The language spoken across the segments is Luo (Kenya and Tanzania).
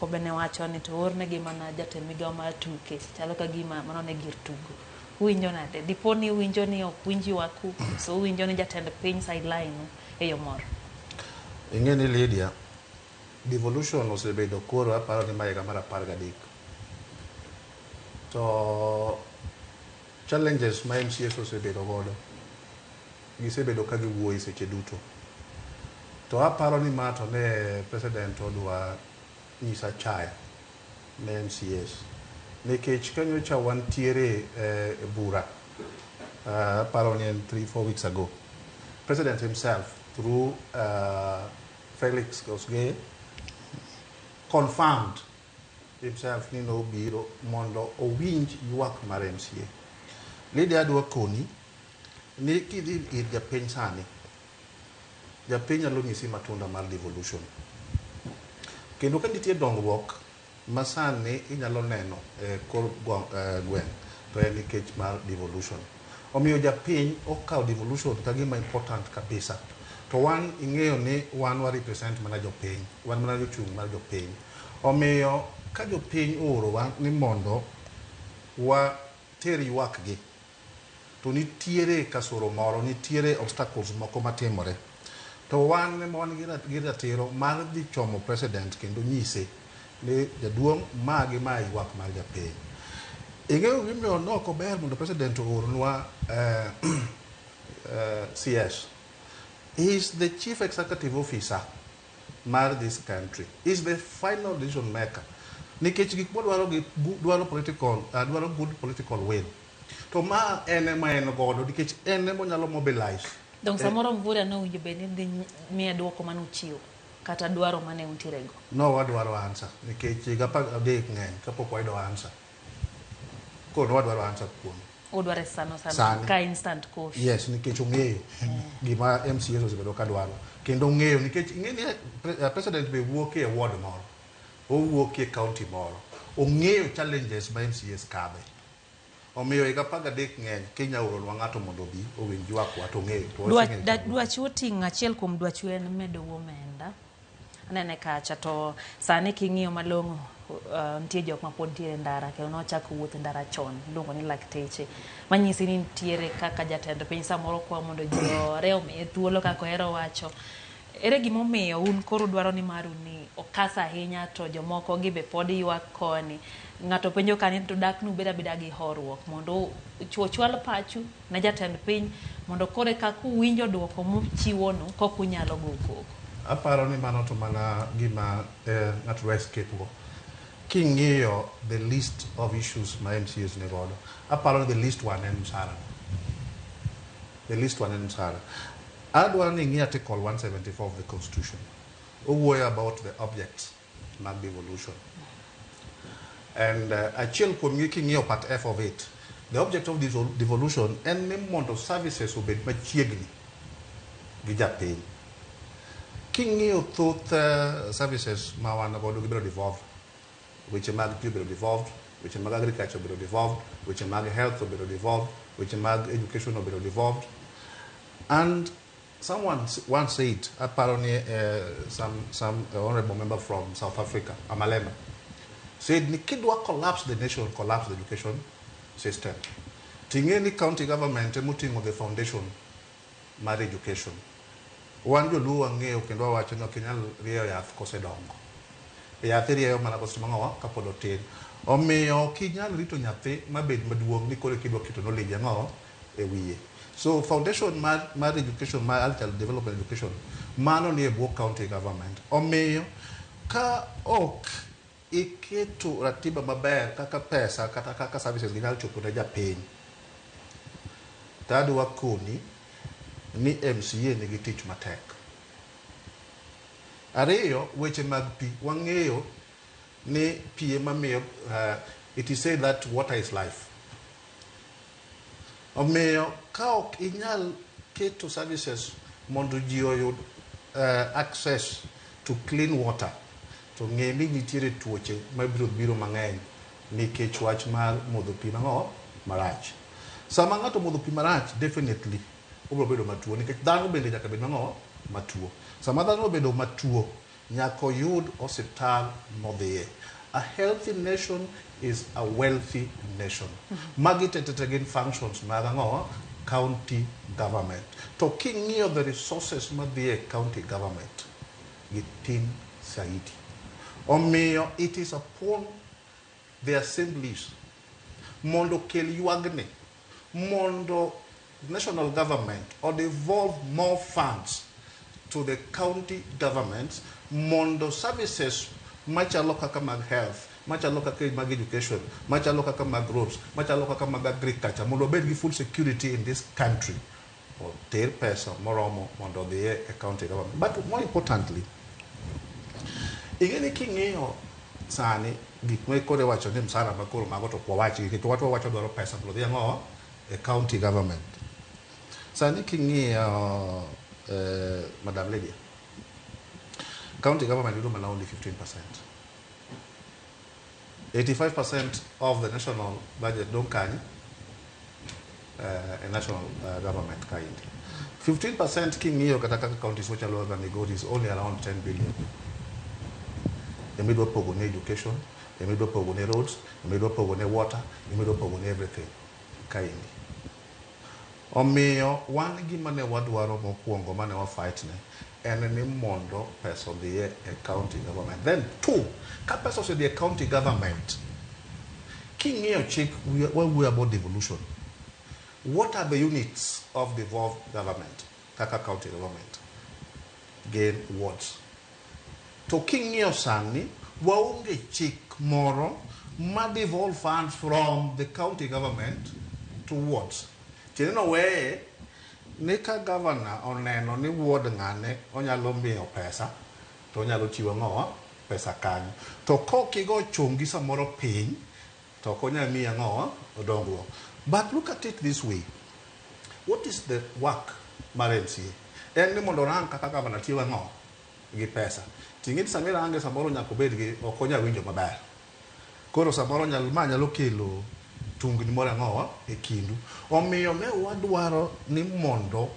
Jomoko be ne wacho ni to oornegi mana jatend migao mar tuke. Chalo ka gima mano ne gir tugo. Uwinjo nade? Dipo ni uwinjo ni ok winj ywaku, koso uwinjo ni jatend piny sideline u e yo moro? Ing'e ni Lydia, devolution osebedo koro aparo ni ma higa mar 13. To challenges ma MCAs osebedo godo, gisebedo ka giwuoye seche duto. To aparo ni ma to ne president odwa nyisa chaya ne MCAs. Nikech ka nyocha wantiere e bura, aparo ni en 3-4 weeks ago, president himself through Felix Kosgei confirmed himself ni nobiro mondo owinj ywak mar MCA. Lydia adwa koni ni kidhi ir japiny sani, japiny nyalo nyisi matunda mar devolution. Kendo ka nitie dongruok ma sani inyalo neno e kor gweng' to en nikech mar devolution. Omiyo japiny okawo devolution ka gima important kabisa. To wan ing'eyo ni wan wa represent mana jopiny, wan mana jochung' mar jopiny. Omiyo ka jopiny oorowa ni mondo water ywak gi, to nitiere kasoro moro, nitiere obstacles moko matimore. To wan ema wan gi ratiro mar dhi chomo president kendo nyise ni jaduong' ma gi ma ywak mar japiny. Ing'eyo gimomiyo ne ok ober mondo president oornwa CS. He is the chief executive officer mar this country. He is the final decision maker. Nikech gik modwaro gi dwaro political, dwaro good political will. To ma en ema en godo nikech en ema onyalo mobilize. Dong samoro Mvurya ne owinjo bed ni dhi miye duoko mane uchiwo kata dwaro mane untiere go. No wadwaro answer nikech higa 13 ng'eny kapok wayudo answer. Koro wadwaro answer kuome. Udware sano sano Sani. ka instant coffee. Yes, nikech ong'eyo gima MCAs osebedo ka dwaro. Kendo ong'eyo nikech ing'e ni president be wuok e ward moro. Owuok e county moro. Ong'eyo challenges ma MCAs kadhe. Omiyo higa 13 ng'eny kinya oronwa ng'ato mondo obi owinj ywakwa to ong'eyo. To waseng'eyo chandruok. Dwachu oting'o achiel kuom dwachu en medo omenda. Anene kacha to sani king'iyo malong'o nitie jok ma pod nitiere e ndara kendo nochako wuoth e ndara chon iluongo ni lakteche manyisi ni nitiere kaka jatend piny samoro kwa mondo ji ore omiye thuolo kaka ohero wacho. Ere gimomiyo un koro udwaro ni maru ni okas ahinya to jomoko gi be pod ywak koni. Ng'ato penjo ka ni to dak nubed abeda gi horuok mondo ochwal pachu ne jatend piny mondo koro eka kuwinjo duoko mochiwonu koka unyalo go koko. Aparo ni mano to mana gima ng'ato dwa escape go. King'iyo the list of issues ma MCAs ni godo, aparo ni the least one en msara. The least one en msara. Adwaro ni ing'i article 174 of the constitution. Owuoyo about the objects mag devolution. And achiel kuomgi king'iyo part F of it, the object of devolution en ni mondo services obed machiegni gi japiny. King'iyo thoth services ma wan godo gibedo devolved. Weche mag pi obedo devolved, weche mag agriculture obedo devolved, weche mag health obedo devolved, weche mag education obedo devolved. And someone once said, aparo ni some honorable member from South Africa, Amalema, said ni kidwa collapse the nation, collapse the education system. Ting'e ni county government emoting'o the foundation mar education. Wan joluo wang'eyo kendo wawacho ni ok inyal rieyo yath kosedongo. Yath irieyo mana kosetimo ang'owa kapod otin. Omiyo ok inyal rito nyathi mabed maduong' ni koro kidwa keto knowledge ang'owa e wiye. So foundation mar education, mar early child development education, mano nie bwo county government. Omiyo ka ok iketo ratiba maber kaka pesa kata kaka services ginyal chopo ne japiny, to adwa koni ni MCA nigi tich matek. Ariyo, weche mag pi. Wang'eyo ni pi ema miyo, it is said that water is life. Omiyo ka ok inyal keto services mondo ji oyud access to clean water, to ng'e ni nitiere tuoche mabiro biro mang'eny nikech wach mar modho pi mang'o marach. Sama ng'ato modho pi marach, definitely obiro bedo matuo nikech dhano bende nyaka bed mang'o matuo. Sama dhano obedo matuo, nyaka oyud osiptal modhiye. A healthy nation is a wealthy nation. Magi te te te gin functions mag ang'o? County government. To king'iyo the resources madhi e county government, gitin saidi. Omiyo it is upon the assemblies mondo okel ywagni mondo national government or devolve more funds to the county governments mondo services machalo kaka mag health, machalo kaka mag education, machalo kaka mag roads, machalo kaka mag agriculture mondo obed gi food security in this country oter pesa moromo mondo odhiye e county government. But more importantly, ing'e ni king'iyo sani gik ma koro iwacho ni msara ma koro mago to ok wawach nikech wacho wacho dwaro pesa mondo odhi ang'o e county government. Sani king'iyo Madam Lydia, county government yudo mana only 15%. 85% of the national budget dong' kanye e national government kaendi. 15% king'iyo kata kaka counties machalo kaka Migori is only around 10 billion. Emidwa pogo ne education, emidwa pogo ne roads, emidwa pogo ne water, emidwa pogo ne everything kaendi. Omiyo wan gima ne wadwaro mokwongo mane wa fight ne en ni mondo pesa odhiye e county government. Then two, ka pesa osedhi e county government, king'iyo chik wawuoyo about devolution. What are the units of devolved government kaka county government? Gin wards. To king'iyo sani, waonge chik moro ma devolve funds from the county government to wards. Tiende ni oweye ni ka governor oneno ni ward ng'ane onyalo miyo pesa, to onyalo chiwo ang'owa pesa kanyo. To kok igo chongi samoro piny, to ok onyal miyi ang'owa dongruok. But look at it this way. What is the work mar MCA? En ni mondo orang kaka governor tiyo ang'o gi pesa. Ting'e ni sama irange samoro nyaka obed gi ok onyal winjo maber. Koro samoro nyal, ma nyalo kelo tungni moro ang'owa e kindu. Omiyo ne wadwaro ni mondo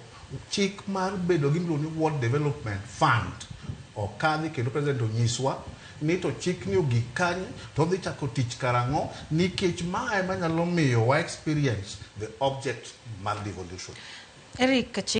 chik mar bedo gi miluongo ni Ward Development Fund okadhi kendo president onyiswa ni to chikni ogik kanye to odhi chako tich karang'o nikech mae ema nyalo miyo wa experience the object mar devolution. Eric.